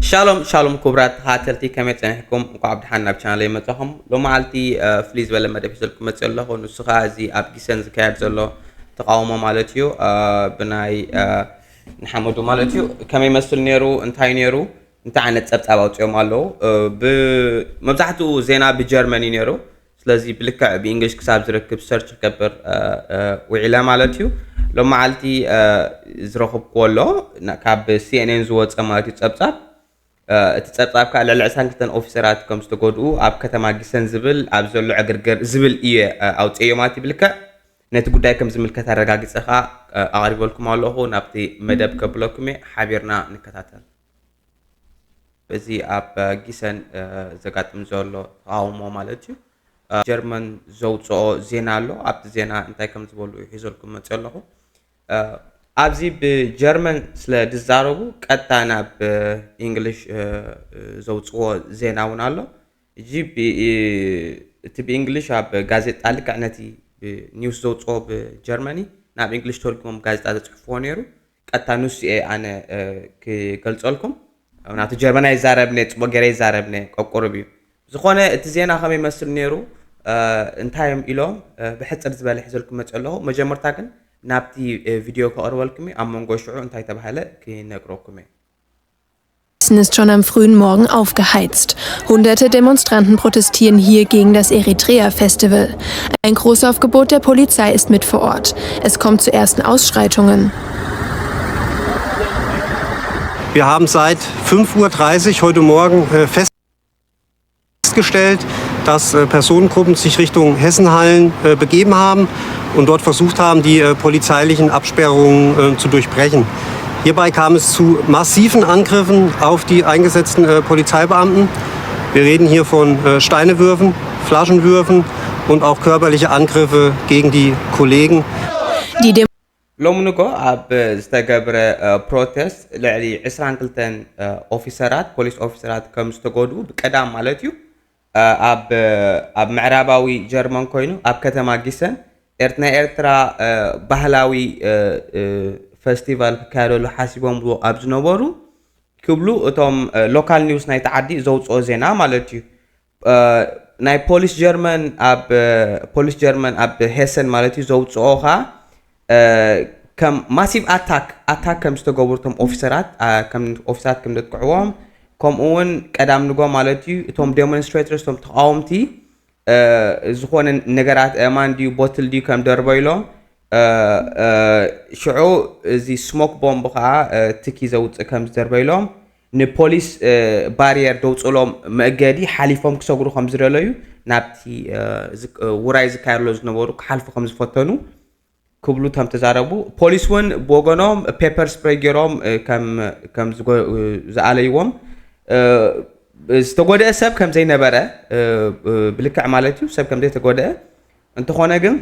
ሻሎም ሻሎም ክቡራት ተኸታተልቲ፣ ከመይ ጸኒሕኩም? እንኳዕ ብደሓን ናብ ቻናለይ መጻኹም። ሎማዓልቲ ፍልይ ዝበለ መደብ ሒዘልኩም መጽእ ኣለኹ። ንሱ ኸኣ እዚ ኣብ ጊሰን ዝካየድ ዘሎ ተቓውሞ ማለት እዩ። ብናይ ንሓመዱ ማለት እዩ። ከመይ ይመስል ነይሩ? እንታይ ነይሩ? እንታይ ዓይነት ጸብጻብ ኣውጺኦም ኣለዉ? መብዛሕትኡ ዜና ብጀርመን እዩ ነይሩ። ስለዚ ብልክዕ ብእንግሊሽ ክሳብ ዝረክብ ሰርች ክገብር ውዒለ ማለት እዩ። ሎም መዓልቲ ዝረኽብክዎ ኣሎ፣ ካብ ሲኤንኤን ዝወፀ ማለት እዩ ጸብጻብ። እቲ ጸብጻብ ከዓ ልዕሊ ዕስራን ክልተን ኦፊሰራት ከም ዝተጎድኡ ኣብ ከተማ ጊሰን ዝብል ኣብ ዘሎ ዕግርግር ዝብል እየ ኣውፅኤዮ ማለት እዩ። ብልክዕ ነቲ ጉዳይ ከም ዝምልከት ኣረጋጊፀ ከዓ ኣቕሪበልኩም ኣለኹ። ናብቲ መደብ ከብለኩም እየ፣ ሓቢርና ንከታተል። እዚ ኣብ ጊሰን ዘጋጥም ዘሎ ተቃውሞ ማለት እዩ። ጀርመን ዘውፅኦ ዜና ኣሎ። ኣብቲ ዜና እንታይ ከም ዝበሉ ሒዘልኩም መፅእ ኣለኹ። ኣብዚ ብጀርመን ስለ ዝዛረቡ ቀጥታ ናብ እንግሊሽ ዘውፅዎ ዜና እውን ኣሎ። እዚ እቲ ብእንግሊሽ ኣብ ጋዜጣ ልክዕ ነቲ ኒውስ ዘውፅኦ ብጀርመኒ ናብ እንግሊሽ ተርጉሞም ጋዜጣ ዘፅሕፍዎ ነይሩ። ቀጥታ ንሱ እየ ኣነ ክገልፀልኩም። ናቱ ጀርመን ኣይዛረብነ፣ ፅቡቅ ገይረ ይዛረብነ፣ ቀቁርብ እዩ። ዝኾነ እቲ ዜና ከመይ ይመስል ነይሩ፣ እንታይ እዮም ኢሎም፣ ብሕፅር ዝበለ ሒዘልኩም መፅእ ኣለኹ። መጀመርታ ግን ናብቲ ቪድዮ ከቕርበልኩም እየ። ኣብ መንጎ ሽዑ እንታይ ተባህለ ክነግረኩም እየ። Ist schon am frühen Morgen aufgeheizt. Hunderte Demonstranten protestieren hier gegen das Eritrea-Festival. Ein Großaufgebot der Polizei ist mit vor Ort. Es kommt zu ersten Ausschreitungen. Wir haben seit fünf Uhr dreißig heute Morgen äh, festgestellt, dass äh, Personengruppen sich Richtung Hessenhallen äh, begeben haben und dort versucht haben, die äh, polizeilichen Absperrungen äh, zu durchbrechen. Hierbei kam es zu massiven Angriffen auf die eingesetzten äh, Polizeibeamten. Wir reden hier von äh, Steinewürfen, Flaschenwürfen und auch körperliche Angriffe gegen die Kollegen. Die Dem ሎሚ ንጎ ኣብ ዝተገብረ ፕሮቴስት ልዕሊ ዕስራን ክልተን ኦፊሰራት፣ ፖሊስ ኦፊሰራት ከም ዝተጎድኡ ብቀዳም ማለት እዩ ኣብ ኣብ ምዕራባዊ ጀርመን ኮይኑ ኣብ ከተማ ጊሰን ኤርት ናይ ኤርትራ ባህላዊ ፈስቲቫል ክካየደሉ ሓሲቦምዎ ኣብ ዝነበሩ ክብሉ እቶም ሎካል ኒውስ ናይቲ ዓዲ ዘውፅኦ ዜና ማለት እዩ። ናይ ፖሊስ ጀርመን ኣብ ፖሊስ ጀርመን ኣብ ሄሰን ማለት እዩ ዘውፅኦ ኸዓ ከም ማሲቭ ኣታክ ኣታክ ከም ዝተገብሩ እቶም ኦፊሰራት ኦፊሰራት ከም ዘጥቅዕዎም ከምኡ እውን ቀዳም ንጎ ማለት እዩ እቶም ዴሞንስትሬተርስ እቶም ተቃወምቲ ዝኾነ ነገራት ኣእማን ድዩ ቦትል ድዩ ከም ደርበይሎም ሽዑ እዚ ስሞክ ቦምብ ከዓ ትኪ ዘውፅእ ከም ዝደርበይሎም ንፖሊስ ባርየር ደውፅሎም መእገዲ ሓሊፎም ክሰግሩ ከም ዝደለዩ ናብቲ ውራይ ዝካየድሎ ዝነበሩ ክሓልፉ ከም ዝፈተኑ ክብሉ ከም ተዛረቡ ፖሊስ እውን ብወገኖም ፔፐር ስፕሬይ ገይሮም ከም ዝኣለይዎም ዝተጎደአ ሰብ ከም ዘይነበረ ብልክዕ ማለት እዩ ሰብ ከም ዘይተጎደአ እንተኾነ ግን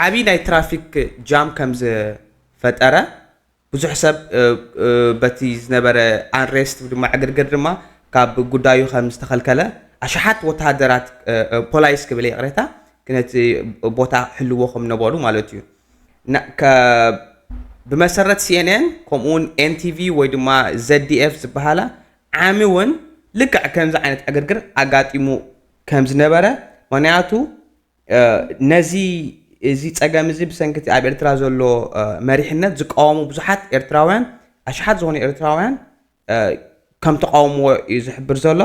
ዓብዪ ናይ ትራፊክ ጃም ከም ዝፈጠረ ብዙሕ ሰብ በቲ ዝነበረ ኣንሬስት ድማ ዕግርግር ድማ ካብ ጉዳዩ ከም ዝተኸልከለ ኣሽሓት ወተሃደራት ፖላይስ ክብል ይቕሬታ ነቲ ቦታ ክሕልዎ ከም ነበሩ ማለት እዩ ብመሰረት ሲኤንኤን ከምኡውን ኤንቲቪ ወይ ድማ ዘዲኤፍ ዝበሃላ ዓሚ እውን ልክዕ ከምዚ ዓይነት ዕግርግር ኣጋጢሙ ከም ዝነበረ ምክንያቱ ነዚ እዚ ጸገም እዚ ብሰንክቲ ኣብ ኤርትራ ዘሎ መሪሕነት ዝቃወሙ ብዙሓት ኤርትራውያን ኣሽሓት ዝኾኑ ኤርትራውያን ከም ተቃውምዎ እዩ ዝሕብር ዘሎ።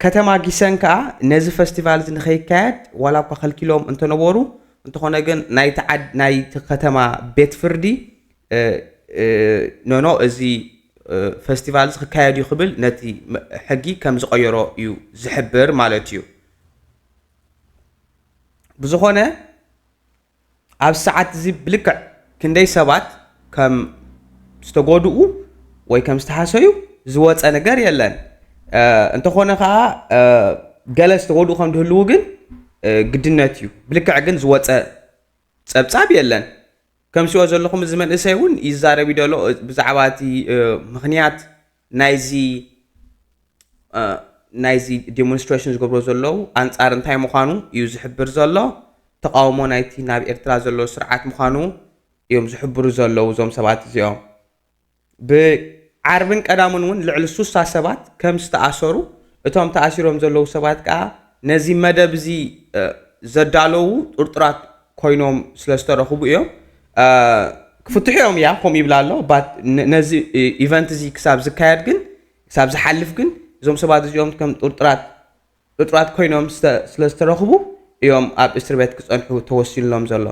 ከተማ ጊሰን ከኣ ነዚ ፈስቲቫል እዚ ንኸይካየድ ዋላ እኳ ከልኪሎም እንተነበሩ እንተኾነ ግን ናይቲ ከተማ ቤት ፍርዲ ኖኖ እዚ ፈስቲቫል እዚ ክካየድ እዩ ክብል ነቲ ሕጊ ከም ዝቐየሮ እዩ ዝሕብር ማለት እዩ። ብዝኾነ ኣብዚ ሰዓት እዚ ብልክዕ ክንደይ ሰባት ከም ዝተጎድኡ ወይ ከም ዝተሃሰዩ ዝወፀ ነገር የለን። እንተኾነ ከዓ ገለ ዝተጎድኡ ከም ዝህልዉ ግን ግድነት እዩ። ብልክዕ ግን ዝወፀ ፀብፃብ የለን። ከምስኦ ዘለኹም እዚ መንእሰይ እውን ይዛረብ ደሎ ብዛዕባ እቲ ምኽንያት ናይዚ ናይዚ ዲሞንስትሬሽን ዝገብሮ ዘለዉ ኣንፃር እንታይ ምዃኑ እዩ ዝሕብር ዘሎ። ተቃውሞ ናይቲ ናብ ኤርትራ ዘሎ ስርዓት ምዃኑ እዮም ዝሕብሩ ዘለዉ እዞም ሰባት እዚኦም። ብዓቢ ዓርብን ቀዳምን እውን ልዕሊ ሱሳ ሰባት ከም ዝተኣሰሩ፣ እቶም ተኣሲሮም ዘለዉ ሰባት ከዓ ነዚ መደብ እዚ ዘዳለዉ ጥርጡራት ኮይኖም ስለ ዝተረኽቡ እዮም። ክፍትሑ እዮም እያ ከምኡ ይብላ ኣሎ። ነዚ ኢቨንት እዚ ክሳብ ዝካየድ ግን፣ ክሳብ ዝሓልፍ ግን እዞም ሰባት እዚኦም ከም ጥርጡራት ጥርጡራት ኮይኖም ስለ ዝተረኽቡ እዮም ኣብ እስር ቤት ክፀንሑ ተወሲንሎም ዘሎ።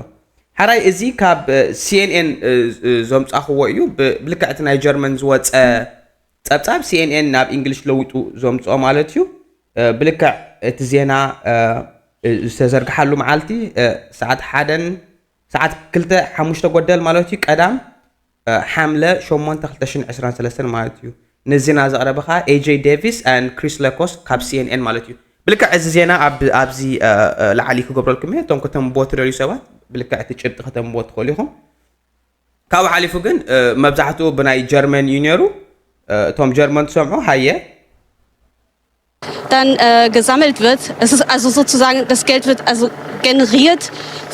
ሓራይ እዚ ካብ ሲኤንኤን ዘምፃኽዎ እዩ። ብልክዕቲ ናይ ጀርመን ዝወፀ ፀብፃብ ሲኤንኤን ናብ እንግሊሽ ለዊጡ ዘምፅኦ ማለት እዩ። ብልክዕ እቲ ዜና ዝተዘርግሓሉ መዓልቲ ሰዓት ሓደን ሰዓት ክልተ ሓሙሽተ ጎደል ማለት እዩ። ቀዳም ሓምለ ሸሞንተ ክልተ ሽሕን ዕስራን ሰለስተን ማለት እዩ። ነዚ ዜና ዘቕረበኻ ኤጀይ ዴቪስ ን ክሪስ ለኮስ ካብ ሲኤንኤን ማለት እዩ። ብልክዕ እዚ ዜና ኣብዚ ላዕሊ ክገብረልኩም እየ። እቶም ከተንብቦ ትደልዩ ሰባት ብልክዕ እቲ ጭብጢ ከተንብቦ ትኽእሉ ኢኹም። ካብኡ ሓሊፉ ግን መብዛሕትኡ ብናይ ጀርመን እዩ ነይሩ። እቶም ጀርመን ትሰምዑ ሃየ dann äh, gesammelt wird. Es ist also sozusagen, das Geld wird also generiert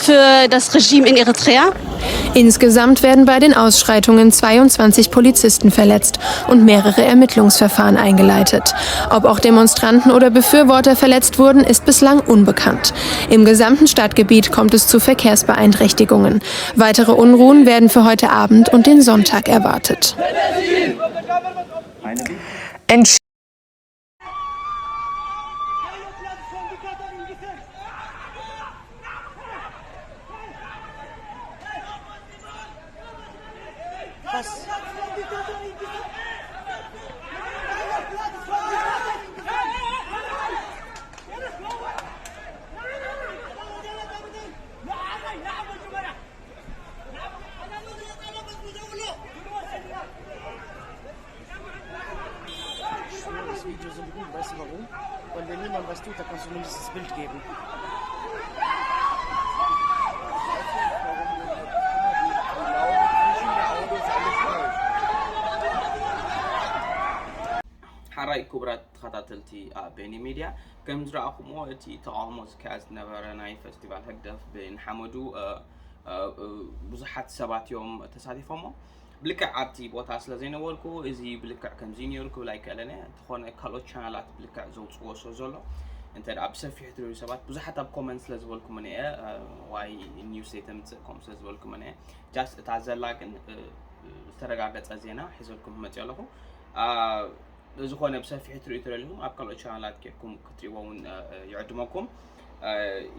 für das Regime in Eritrea. Insgesamt werden bei den Ausschreitungen zweiundzwanzig Polizisten verletzt und mehrere Ermittlungsverfahren eingeleitet. Ob auch Demonstranten oder Befürworter verletzt wurden, ist bislang unbekannt. Im gesamten Stadtgebiet kommt es zu Verkehrsbeeinträchtigungen. Weitere Unruhen werden für heute Abend und den Sonntag erwartet. Schweres Video so berühmt, weißt du warum? Weil wenn niemand was tut, dann kannst du mindestens das Bild geben. ሓራይ ክቡራት ተኸታተልቲ ቤኒ ሚድያ፣ ከም ዝረኣኹምዎ እቲ ተቃውሞ ዝካየድ ዝነበረ ናይ ፈስቲቫል ህግደፍ ብንሓመዱ ብዙሓት ሰባት እዮም ተሳቲፎሞ። ብልክዕ ኣብቲ ቦታ ስለ ዘይነበርኩ እዚ ብልክዕ ከምዚ ነይሩ ክብል ኣይክእልን እየ። እንተኾነ ካልኦት ቻናላት ብልክዕ ዘውፅዎ ስለ ዘሎ እንተ ደኣ ብሰፊሑ ትደልዩ ሰባት ብዙሓት ኣብ ኮመንት ስለ ዝበልኩምን እየ ዋይ ኒውስ ዘይተምፅእ ከምኡ ስለ ዝበልኩምን እየ። ጃስት እታ ዘላ ግን ዝተረጋገፀ ዜና ሒዘልኩም መፅእ ኣለኹ። ዝኾነ ብሰፊሑ ትርእዩ ተደሊኹም ኣብ ካልኦት ቻናላት ኬድኩም ክትሪእዎ እውን ይዕድመኩም።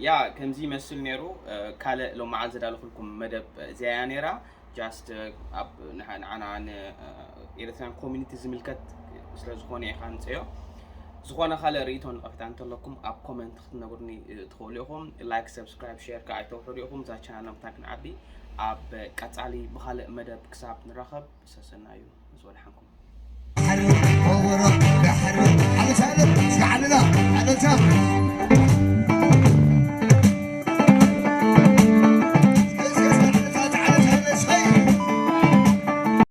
ያ ከምዚ ይመስል ነይሩ። ካልእ ሎመዓል ዘዳለኹልኩም መደብ እዚኣ እያ ነይራ። ጃስት ኣብ ንዓና ንኤርትራን ኮሚኒቲ ዝምልከት ስለ ዝኾነ ኢኻ ንፅዮ። ዝኾነ ካልእ ርእይቶ ነቐፌታ እንተለኩም ኣብ ኮመንት ክትነግሩኒ ትኽእሉ ኢኹም። ላይክ፣ ሰብስክራይብ፣ ሼር ከዓ ኣይተውሕዱ ኢኹም። እዛ ቻናል ምታን ክንዓቢ ኣብ ቀፃሊ ብኻልእ መደብ ክሳብ ንራኸብ ሰሰናዩ ምስ ወድሓንኩም።